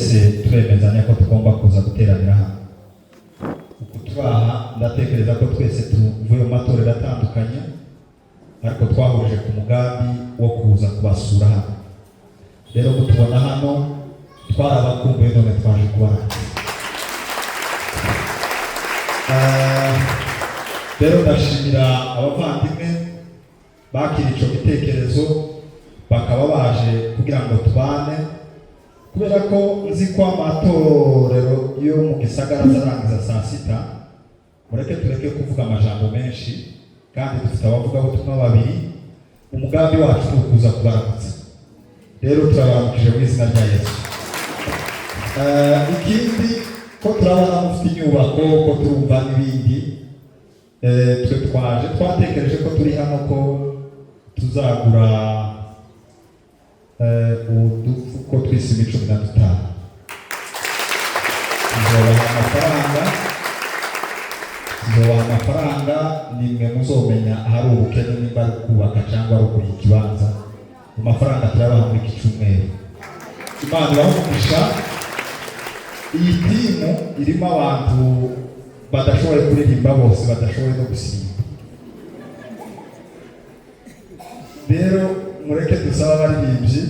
Twese turemezanya ko tugomba kuza guteranira hano. Uku turi aha, ndatekereza ko twese tuvuye mu matorero atandukanye, ariko twahurije ku mugambi wo kuza kubasura hano. Rero mutubona hano, twarabakumbuye, none twaje kubaramutsa. Rero ndashimira abavandimwe bakira icyo gitekerezo, bakaba baje kugira ngo tubane, kubera ko nzi ko amatorero yo mu gisagara azarangiza saa 6. Mureke tureke kuvuga amajambo menshi, kandi dufite abavugabutumwa babiri. Umugambi wacu ni ukuza kubaramutsa. Rero turabaramukije mu izina rya Yesu. Ikindi, ko turabona mufite inyubako, ko turumva n'ibindi, twe twaje twatekereje ko turi hano ko tuzagura udufuko tw'isima 15. Tuzobaha amafaranga, tuzobaha amafaranga. Nimwe muzomenya ahari ubukene, nimba ari kubaka cyangwa ari ukugura ikibanza. Amafaranga turayabaha muri iki cyumweru. Imana ibahe umugisha. Iyi team irimo abantu badashoboye kuririmba bose, badashoboye no gusimba. Rero mureke dusabe abaririmbyi,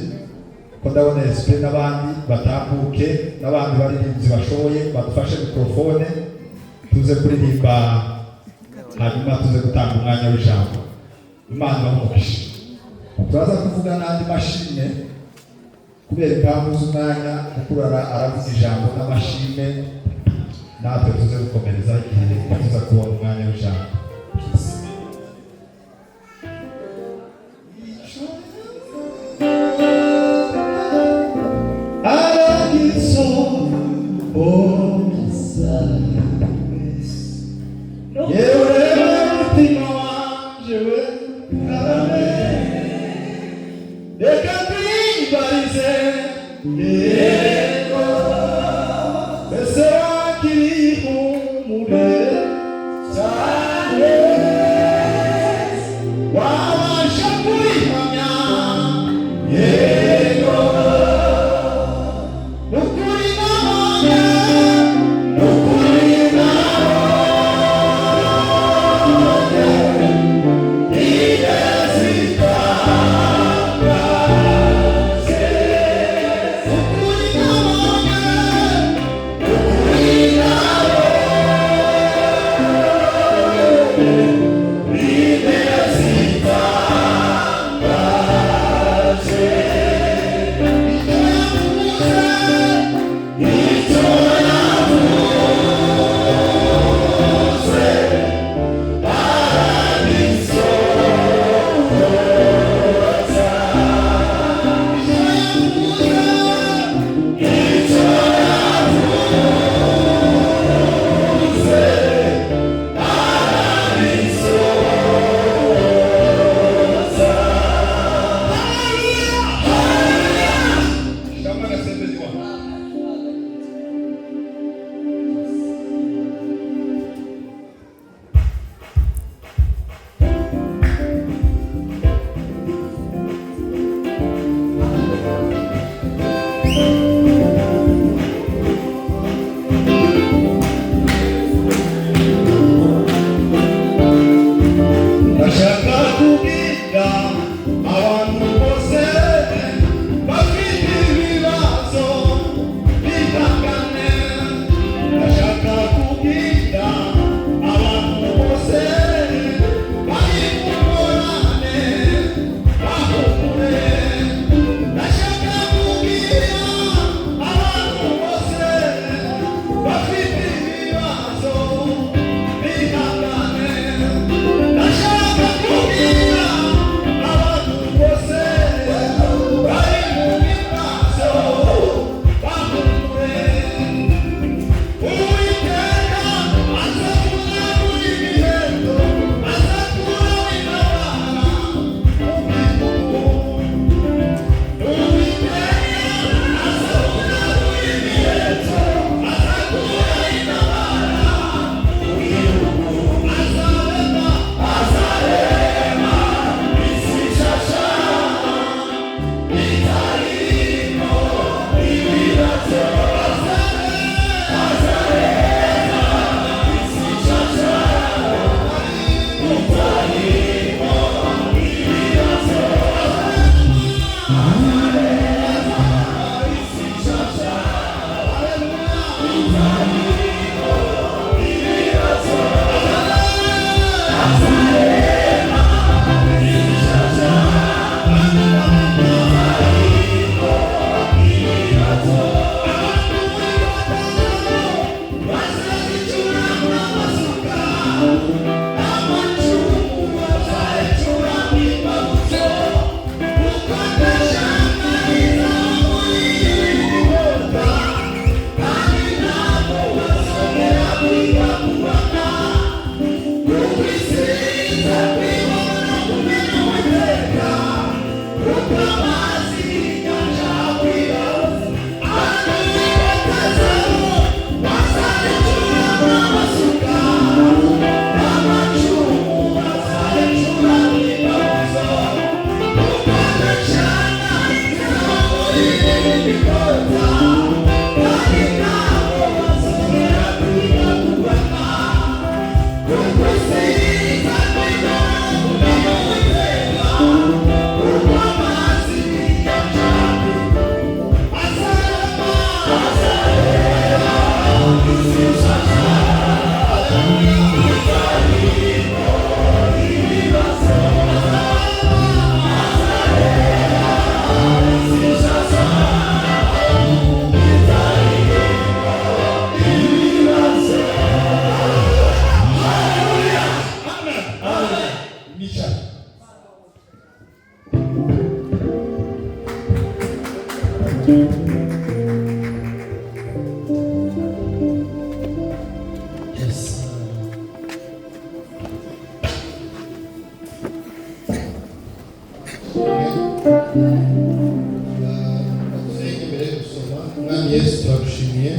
ko ndabona SP n'abandi batambuke, n'abandi baririmbyi bashoboye badufashe mikorofone, tuze kuririmba, hanyuma tuze gutanga umwanya w'ijambo. Imana ibahe umugisha. Turaza kuvuga n'andi mashimwe kubera impamvu z'umwanya. Mukuru aravuga ijambo n'amashimwe, natwe tuze gukomereza igihe tuza kubona umwanya w'ijambo. Aragisohoza. Yewe mutima wanje we, karame, reka twibarize yego, mbese wakiriye ihumure cyane, wabasha kurihamya yego? Ukuri nabonye, ukuri nabonye, itangaje. Ukuri nabonye, ukuri nabonye, itangaje. Icyo yavuze, icyo yavuze, aragisohoza. Icyo yavuze, icyo yavuze, aragisohoza. Shama gasembezi wa Ndashaka kubwira abantu bose bafite ibibazo. Mwicare. Yes. Dusenge mbere yo gusoma. Mwami Yesu, turagushimiye,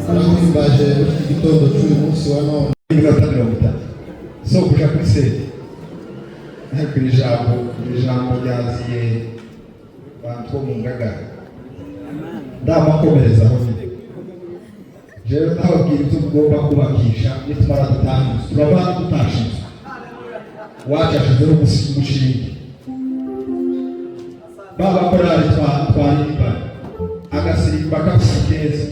turaguhimbaje muri iki gitondo cy'uyu munsi wa none. Iminota 30 so kuja kuri seti, ariko iri jambo ryaziye bantu bo mu Ngagara. Ndamakomerezaho nyine. Jewe ndababwira ibyo mugomba kubakisha. Nitumara dutanga inzu, turabana dutashe inzu wacu, ashizeho umushinge ba bakorari twaririmba agasirimba gafise keza,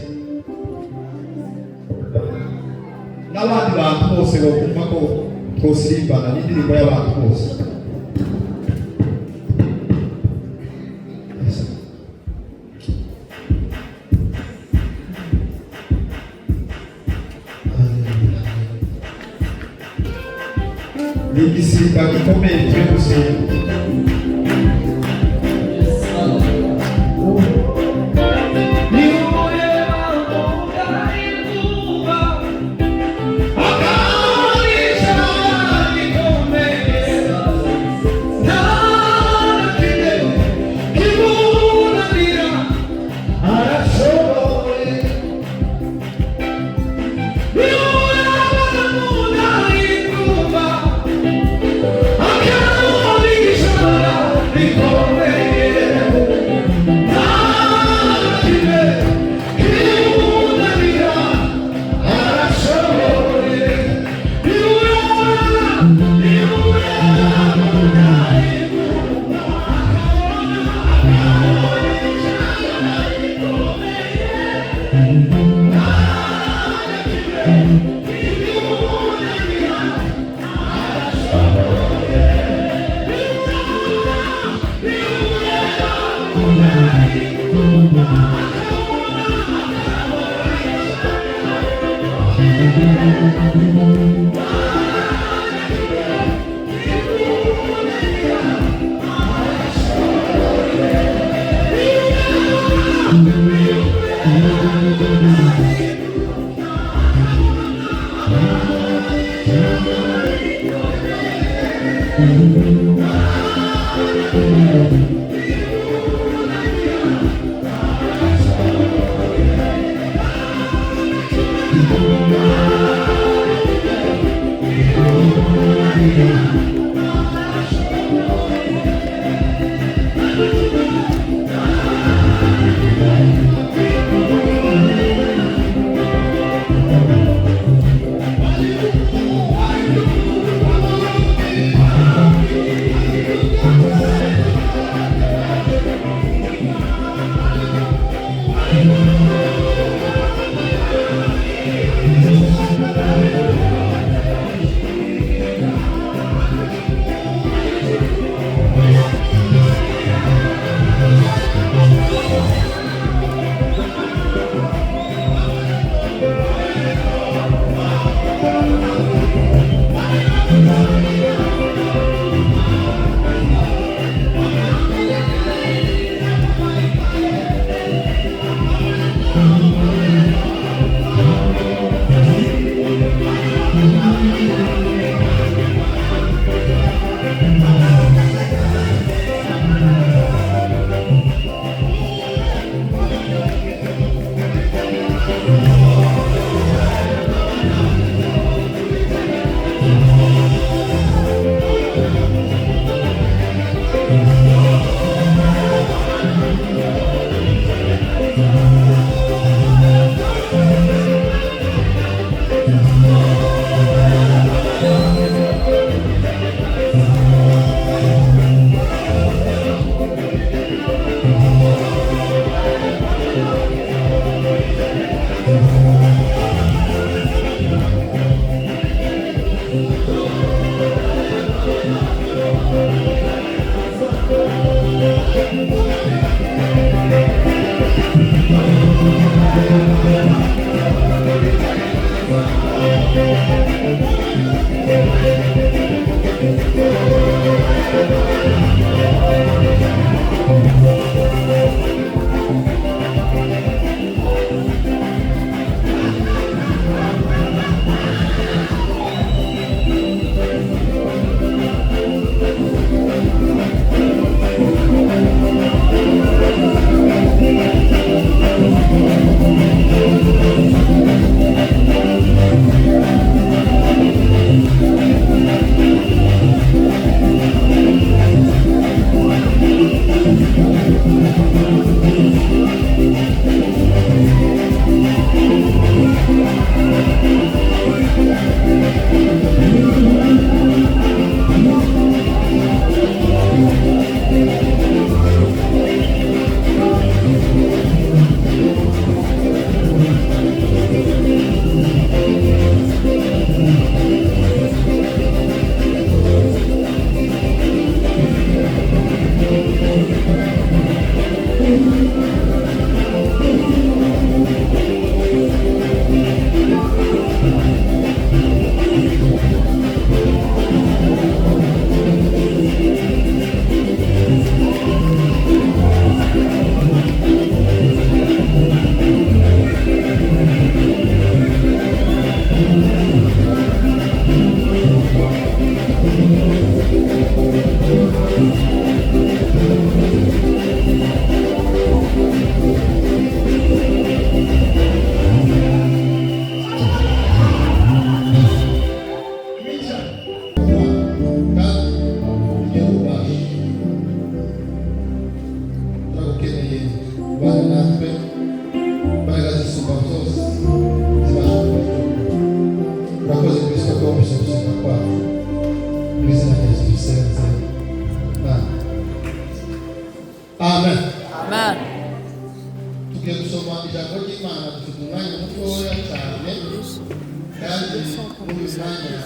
n'abandi bantu bose bokumva ko twosirimbana n'indirimbo y'abantu bose. Yes. Ni igisimba gikomeye turi gusimba. Kandi ugire ububasha. Turagukeneye, ubane natwe, imbaraga zisumba zose zibasha kuba. Urakoze, Kristo, ko wumvise gusenga kwacu. Mu izina rya Yesu dusenze, amen. Amen. Tugiye gusoma ijambo ry'Imana. Dufite umwanya mutoya cyane, kandi muri uyu mwanya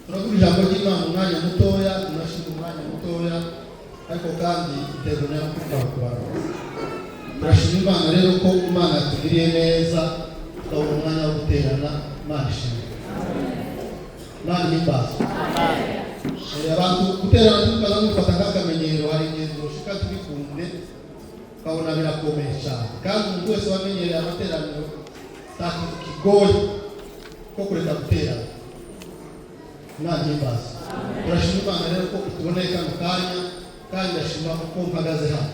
turavuga ijambo ry'Imana umwanya mutoya, tunashima umwanya mutoya, ariko kandi intego nyamukuru ikaba kubanza. Turashima Imana rero ko Imana yatugiriye neza, tukabona umwanya wo guterana. Imana ishimwe, Imana ihimbaza. Abantu guterana tukaza mufata nk'akamenyero. Hari ingenzi ushika tubikunde, ukabona birakomeye cyane, kandi umuntu wese wamenyereye amateraniro nta kintu kigoye ko kureka guterana. Imana ihimbaza. Turashima Imana rero ko ituboneye kano kanya, kandi ndashima uko mpagaze hano.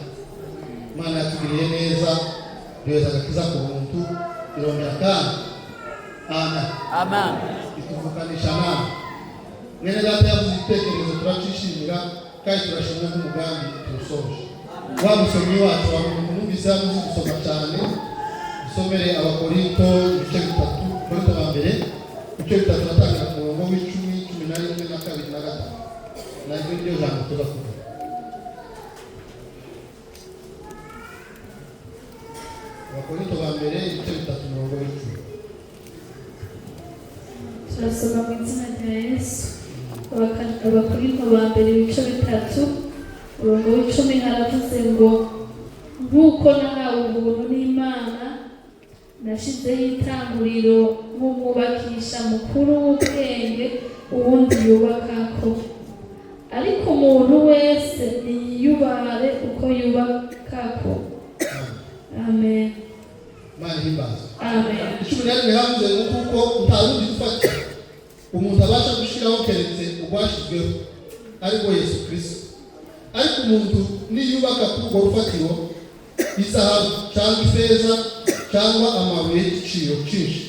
Imana yatugiriye neza, duheza agakiza ku buntu, irongera kandi, amen, Amen. ituvukanisha nawe. Mwene data yavuze igitekerezo, turacishimira kandi turashimira nk'umugambi tuwusoje. Wa musomyi wacu wa muntu numvise yamuzi gusoma cyane, usomere Abakorinto ibice 3, Korinto ba mbere ibice 3, natangira ku murongo w'10, 11 na 2 na 3. Naryo niryo jambo tuza kuvuga. Abakorinto ba mbere ibice 3, umurongo w'10. Turasoma mu izina rya Yesu. Abakorinto ba mbere ibice 3, umurongo w'10, haravuze ngo: "Nk'uko nahawe ubuntu n'Imana, nashyizeho itanguriro nk'umwubakisha mukuru w'ubwenge, uwundi yubakako. Ariko umuntu wese niyubare uko yubakako." Amen. Imana ihimbaza. Amen. 11 havuze ngo: "Kuko nta rundi rufatiro umuntu abasha gushyiraho keretse urwashyizweho, ariko Yesu Kirisito. Ariko umuntu niyubaka kuri urwo rufatiro izahabu cyangwa ifeza cyangwa amabuye y'igiciro cyinshi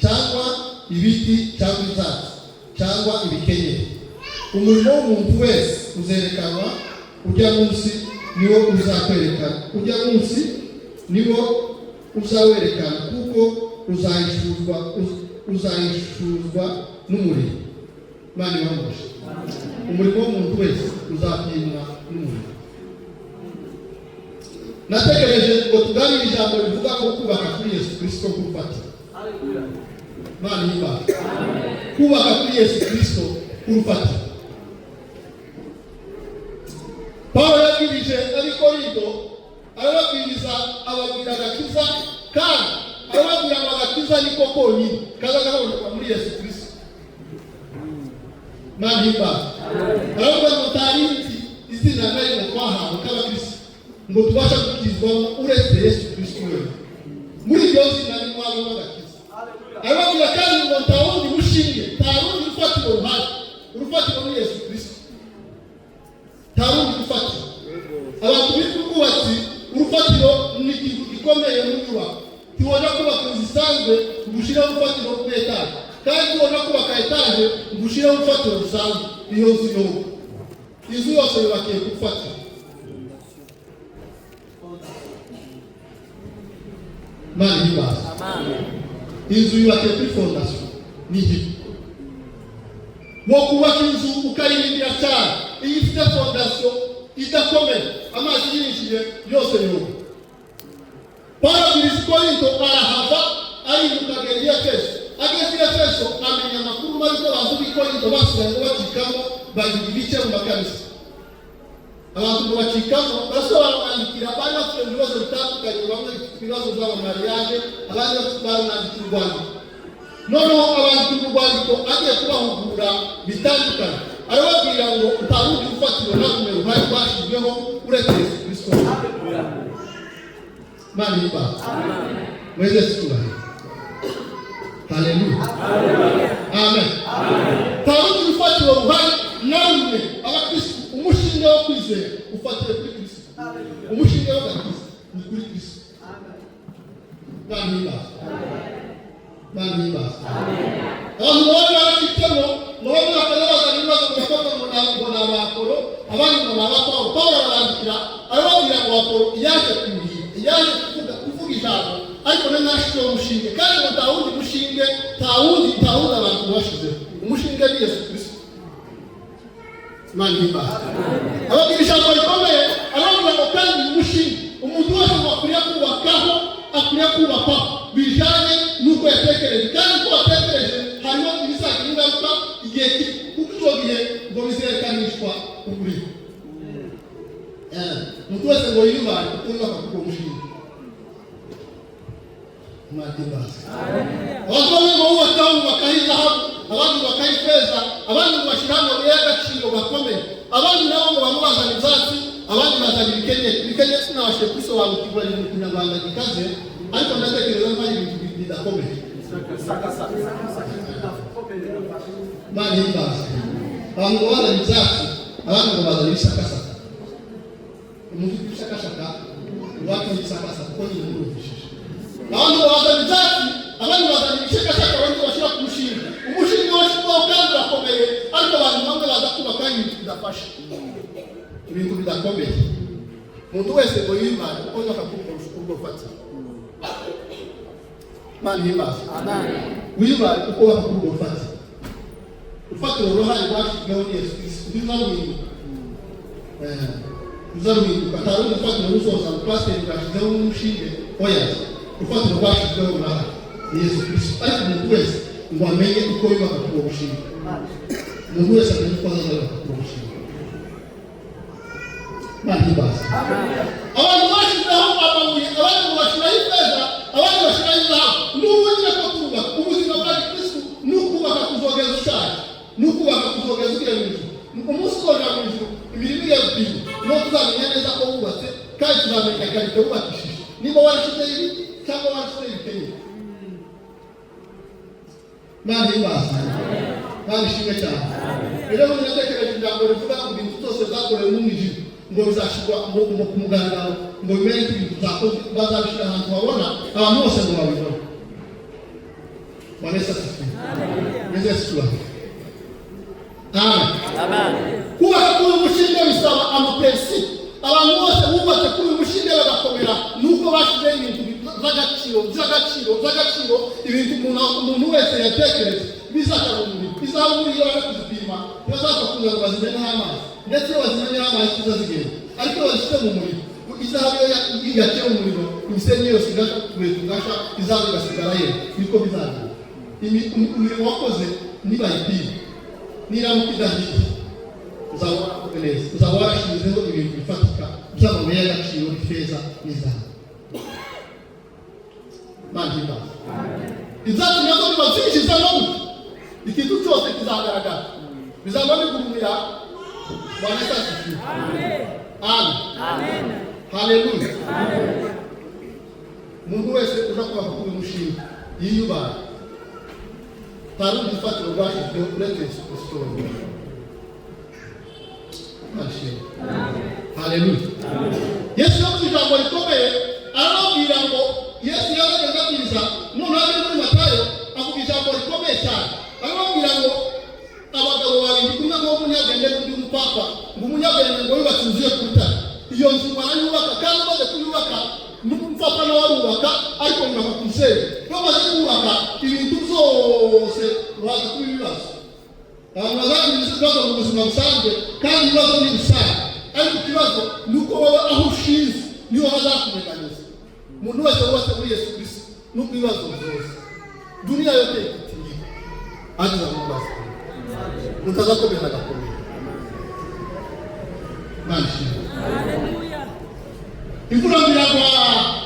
cyangwa ibiti cyangwa ibyatsi cyangwa ibikenyeri, umurimo w'umuntu wese uzerekanwa ujya munsi, niwo uzakwerekana ujya munsi, niwo uzawerekana, kuko uzahishurwa n'umuriro." Imana ibamufashe. Umurimo w'umuntu wese uzapimwa n'umuriro. Natekereje ngo tuganire ijambo rivuga ko kubaka kuri Yesu Kirisito nk'urufatiro. Imana ihimbaza. Kubaka kuri Yesu Kirisito. Urufatiro. Pawulo yabwirije ab'i Korinto, arababwiriza, ababwira agakiza, kandi arababwira ngo agakiza niko konyine kaza kaboneka muri Yesu Kristo. Imana ihimbaza. Aravuga ngo ntarinzi izina na rimwe twahawe k'abakristo ngo tubashe gukizwamo uretse Yesu Kristo wenyine. Muri iryo zina ni mwami w'agakiza. Arababwira kandi ngo nta wundi mushinge, nta rundi rufatiro ruhari, urufatiro ni Yesu Kristo, nta rundi rufatiro. Abantu bita ubwubatsi, urufatiro ni ikintu gikomeye mu nyubako. Tubona kubaka inzu isanzwe ngo ushyireho urufatiro kuri etaje, kandi tubona kubaka etaje ngo ushyireho urufatiro rusanzwe, iyo nzu yoba. Inzu yose yubakiye ku rufatiro. Imana ihimbaza. Inzu yubakiye kuri fondation, ni igiti. Wo kubaka inzu ukayirindira cyane, iyo ifite fondation idakomeye, amazi yinjiye yose yoga. Pawulo abwiriza i Korinto, arahava, arimuka, agenda i Efeso. Ageze i Efeso amenya amakuru mabi ko abantu b'i Korinto basigaye ngo bacikamo, bagira ibice mu makanisa. Abantu ngo bacikamo, basore baramwandikira, bari bafite ibibazo bitandukanye, bamwe bafite ibibazo by'amamariage, abandi baramwandikira urwandiko. Noneho abandikira urwandiko agiye kubahugura bitandukanye, arababwira ngo nta rundi rufatiro na rumwe ruhari rwashyizweho uretse Yesu Kristo. Imana ihimbaza. Mweze icyubahiro. Haleluya, amen. Nta rundi rufatiro ruhari na rumwe. Abakristo, umushinga wo kwizera ufatire kuri Kristo, umushinga w'agakiza ni kuri Kristo. Imana ihimbaza. Imana ihimbaza. Abantu baba baracitsemo ngo bamwe bakajya bazana ibibazo mu bakobwa, ngo ni abapolo, abandi ngo ni abapawulo. Pawulo arabandikira, arababwira ngo Apolo yaje kuhira, yaje kuvuga ijambo, ariko na nashizeho umushinge, kandi ngo nta wundi mushinge, nta wundi abantu bashizeho umushinge, ni Yesu Kristo. Imana ihimbaza. Ababwira ijambo rikomeye, arababwira ngo kandi uyu mushinge umuntu wese ngo akwiriye kubakaho, akwiriye kubakwaho bijyanye n'uko yatekereje, kandi uko watekereje hariho ibizagira ingaruka igihe kuko icyo gihe ngo bizerekanishwa umuriro. Umuntu wese ngo yiyubare kuko yubaka kuri uwo mushinga. Imana ihimbaza. Abantu bamwe ngo bubakaho, bubakaho izahabu, abandi bubakaho ifeza, abandi ngo bashyiraho amabuye y'agaciro gakomeye, abandi nabo ngo bamwe bazana ibyatsi, abandi bazana ibikenyeri. Ibikenyeri sinabashije kubisobanukirwa, ni mu Kinyarwanda gikaze, ariko ndatekereza ko ari ibintu bidakomeye. Imana ihimbaza. Abantu ngo bazana ibyatsi, abandi ngo bazana ibishakasaka. Umuntu ufite ibishakashaka iwacu ni ibisakasaka, kuko nyine murumvishije. Abandi ngo bazana ibyatsi, abandi bazana ibishakashaka, abandi bashyira ku mushinga. Umushinga washyizweho kandi urakomeye, ariko abantu bamwe baza kubaka ibintu bidafashe, ibintu bidakomeye. Umuntu wese ngo yimane kuko yubaka kuri urwo rufatiro. Imana ihimbaza. Wibare uko wubaka kuri urwo rufatiro. Urufatiro ruhari rwashyizweho ni Yesu Kristo, ntiruzaruhinduka, ruzaruhinduka. Nta rundi rufatiro ruzoza ngo pasiteri rwashyizeho n'umushinge. Oya, urufatiro rwashyizweho rurahari, ni Yesu Kristo. Ariko umuntu wese ngo amenye uko yubaka kuri uwo mushinga, umuntu wese amenye uko azaza yubaka kuri uwo mushinga. Imana ihimbaza. Abantu bashyizeho amabuye, abandi ngo bashyiraho ifeza, abandi bashyiraho izahabu. N'ubu nyine ko twubaka ubuzima bwa gikristu, ni ukubaka kuzogeza ushaje, ni ukubaka kuzogeza ugiye mu ijuru. Umunsi uzoja mu ijuru, imirimo igiye gupima, niho tuzamenya neza ko wubatse, kandi tuzamenya qualité wubakishije, niba warashyizeho ibiti cyangwa warashyizeho ibikenyeri. Imana ihimbaza. Imana ishimwe cyane. Rero bundi natekereje ijambo rivuga ngo ibintu byose byakorewe mu mwijima ngo bizashyirwa ngo ku mugaragaro, ngo bimenye ko ibintu byakozwe bazabishyira ahantu babona, abantu bose ngo babibone. Bwana Yesu asifiwe. Yesu asifiwe. Amen. Kubaka kuri uyu mushinga bisaba amaprincipe. Abantu bose bubatse kuri uyu mushinga bagakomera nuko bashyizeho ibintu by'agaciro, ibintu umuntu wese yatekereza bizaca mu mubiri. Izaba muri iyo bari kuzipima, ntibazapfa kugira ngo bazimeneho amazi, ndetse iyo bazimeneho amazi zizazigenda, ariko iyo bazishyize mu muriro, izahabu iyo yaciye mu muriro, imisenyi yose igasha, utubuye tugasha, izahabu igasigara yera. Niko bizagenda. Umurimo wakoze nibayipima. Niramuka idahiye, uzaba warakoze neza, uzaba warashinzeho ibintu bifatika by'amabuye y'agaciro, ifeza n'izahabu. Imana ihimbaze. Izacu nazo biba byinjizamo gutya, ikintu cyose kizagaragara, bizaba bigura umuyaga. Bwana Yesu asifiwe. Amen, haleluya. Umuntu wese uza kubaka kuri uyu mushinga yiyubahe. Nta rundi rufatiro rwashyizweho uretse Yesu Kristo wenyine. Imana ishimwe, haleluya. Yesu yavuze ijambo rikomeye, arababwira ngo, Yesu yarageze abwiriza, noneho ageze muri Matayo avuga ijambo rikomeye cyane, arababwira ngo abagabo babiri, umwe ngo w'umunyabwenge n'undi w'umupfapfa, ngo umunyabwenge ngo yubatse inzu ye ku rutare. Iyo nzu barayubaka, kandi amaze kuyubaka n'umupfapfa nawe arubaka, ariko yubaka ku musenyi. Bamaze kubaka, ibintu byose baza kuba ibibazo. Abantu bazagira ibibazo mu buzima busanzwe, kandi ibibazo ni bisanzwe, ariko ikibazo ni uko wowe aho ushinze niho hazakumenyaniza. Umuntu wese wubatse muri Yesu Kristo, nubwo ibibazo byose dunia yote ikitingika, agiza Mungu asifiwe, mutazakomeza agakomera. Imana ishimwe. Imvura iragwa,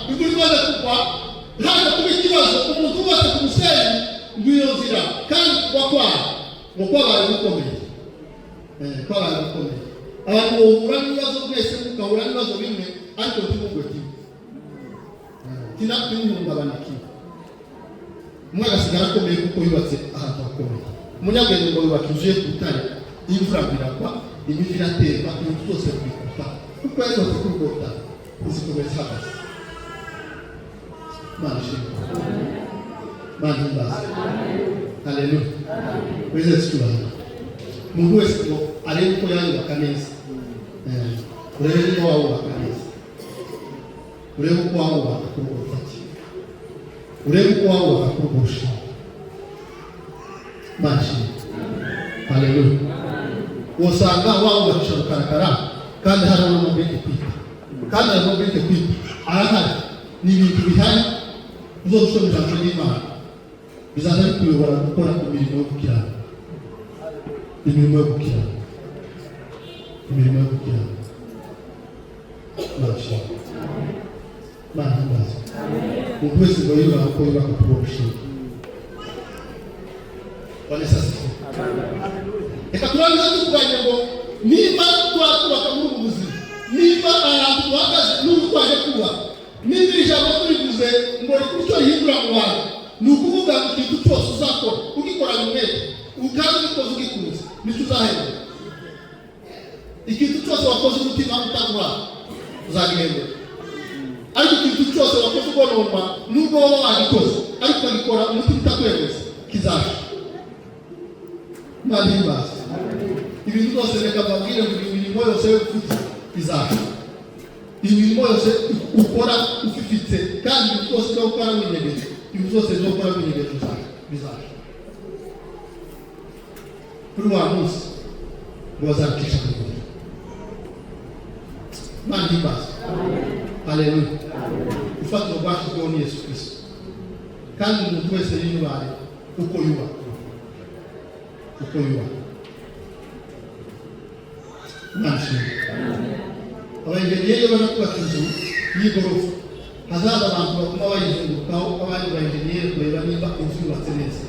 imvura imaze kugwa haje kuba ikibazo. Umuntu wubatse ku musenyi ngo iyo nzira kandi kugwa kwayo ngo kwabaye gukomeye. Kwabaye gukomeye. Abantu bahura n'ibibazo, mwese mugahura n'ibibazo bimwe, ariko ntimugwe kimwe, ntimuhungabane kimwe. Umwe agasigara akomeye kuko yubatse ahantu hakomeye. Umunyabwenge ngo yubaka inzu ye ku rutare, imvura iragwa, imivu iratemba, ibintu byose bikuta, kuko yarubatse kuri urwo rutare, izikomeza ihagaze. Imana ishimwe, Imana ihimbaze, haleluya. Wese icyubahiro. Umuntu wese ngo arebe uko yayubaka neza. Urebe niba wawubaka neza, urebe uko wawubaka kuri urwo rufatiro, urebe uko wawubaka kuri urwo rushinge. Imana ishimwe, haleluya. Usanga wawubakisha rukarakara kandi hariho n'amabwite kwita, kandi ayo mabwite kwita arahari, ni ibintu bihari. Uzosoma ijambo ry'Imana, bizaza bikuyobora gukora imirimo yo gukiranuka, imirimo yo gukiranuka, imirimo yo gukiranuka. Imana ishimwe, Imana ihimbaze. Umuntu wese ngo yubaha uko yubaka kuri uwo mushinga. Bwana Yesu asifiwe. Reka turangize tuvuganye ngo niba twakubaka muri ubu buzima, niba ahantu duhagaze n'ubu twaje kubaka, niba iri jambo turivuze ngo icyo rihindura mu bantu, ni ukuvuga ngo ikintu cyose uzakora ugikoranye umwete kandi ubikoze ugikunze, nicyo uzahembwa. Ikintu cyose wakoze umutima utaguha, uzagihembera, ariko ikintu cyose wakoze ugononwa, nubwo waba wagikoze ariko ukagikora umutima utakwemeza, kizaje. Imana ihimbaze. Ibintu byose, reka mbabwire ngo imirimo yose yo ufite izaje, imirimo yose ukora ufifite, kandi ibintu byose byo gukora winyegeje, ibintu byose byo gukora winyegeje bizaje kuri wa munsi ngo bazabicisha mu muriro. Imana ihimbaze, haleluya. Urufatiro rwashyizweho ni Yesu Kristo, kandi umuntu wese yiyubare uko yubaka, uko yubaka. Imana ishimwe. Abayenjeniyeri iyo baje kubaka inzu y'igorofa, hazaza abantu baguma bayizungurukaho, abandi bayenjeniyeri, kureba niba inzu yubatse neza.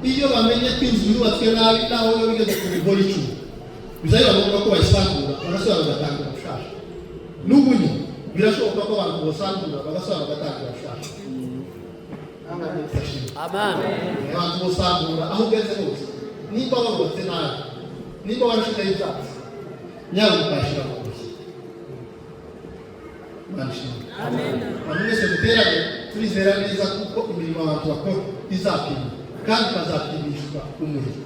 Iyo bamenye ko inzu yubatswe nabi, naho iyo bigeze ku bigori 10, bizaba biba ngombwa ko bayisambura, bagasubira bagatangira gushasha. N'ubu nyine birashoboka ko abantu basambura, bagasubira bagatangira gushasha. Abantu bosambura aho ugeze hose, nimba warubatse nabi, nimba warashizeho ibyatsi, nyawe ukayashyira mu ntoki. Imana ishimwe. Abantu mwese muterane, turizera neza kuko imirimo abantu bakora izapimwa kandi ikazapimishwa umuriro.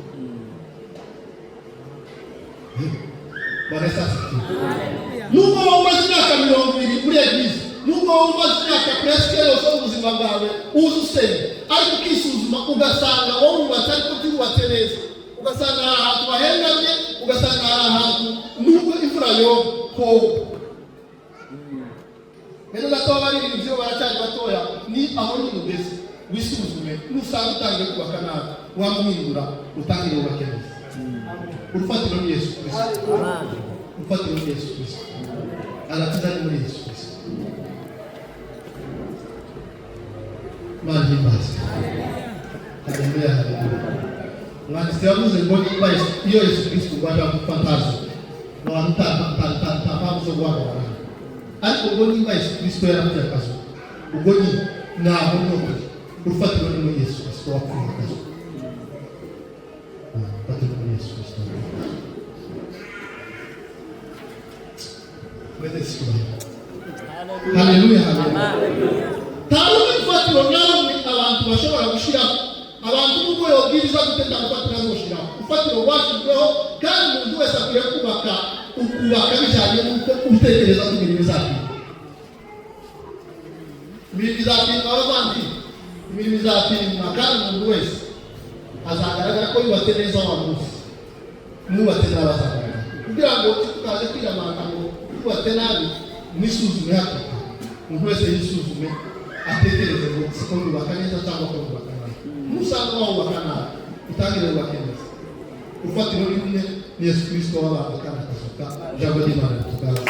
Bwana Yesu asifiwe. Nubwo wowe umaze imyaka 20 muri église, nubwo wowe umaze imyaka presque yose y'ubuzima bwawe uzi usenga, ariko ukisuzuma ugasanga wowe wubatse ariko byubatse neza, ugasanga hari ahantu bahengamye, ugasanga hari ahantu nubwo imvura yo koga. Rero gato abaririmbyi bo baracyari batoya, ni aho nyine ugeze wisuzume. Nusanga utangiye kubaka nabi, wamuhindura, utangire wubake neza. Urufatiro ni Yesu Kristo, urufatiro ni Yesu Kristo, agakiza ni muri Yesu Kristo. Imana ihimbaze. Haleluya, haleluya. Umwanditsi yavuze ngo niba iyo Yesu Kristo ngo aje gupfa ntazo, abantu nta mpamvu zo guhagarara. Ariko ngo niba Yesu Kristo yarapfuye akazuka, ubwo nyine ntaho ni ukuri. Urufatiro ni muri Yesu Kristo wapfuye akazuka. Urufatiro ni muri Yesu Kristo wapfuye akazuka. Mwese icyubahiro. Haleluya, haleluya. Nta rundi rufatiro na rumwe abantu bashobora gushyiraho. Abantu nubwo yobwiriza gute, nta rufatiro azoshiraho. Urufatiro rwashyizweho, kandi umuntu wese akwiye kubaka, ukubaka bijyanye n'uko utekereza ko imirimo izapimwa. Imirimo izapimwa, abavandimwe, imirimo izapimwa, kandi umuntu wese azagaragara ko yubatse neza wa munsi. Mwubatse nabi azagaragara. Kugira ngo tukaze kwiramata ngo yubatse nabi, mwisuzume hakiri kare. Umuntu wese yisuzume, atekereze ngo siko nubaka neza cyangwa ko nubaka nabi. Nusanga wubaka nabi, utangire wubake neza. Urufatiro ni rumwe, ni Yesu Kristo wabambwe kandi akazuka. Ijambo ry'Imana rituganze.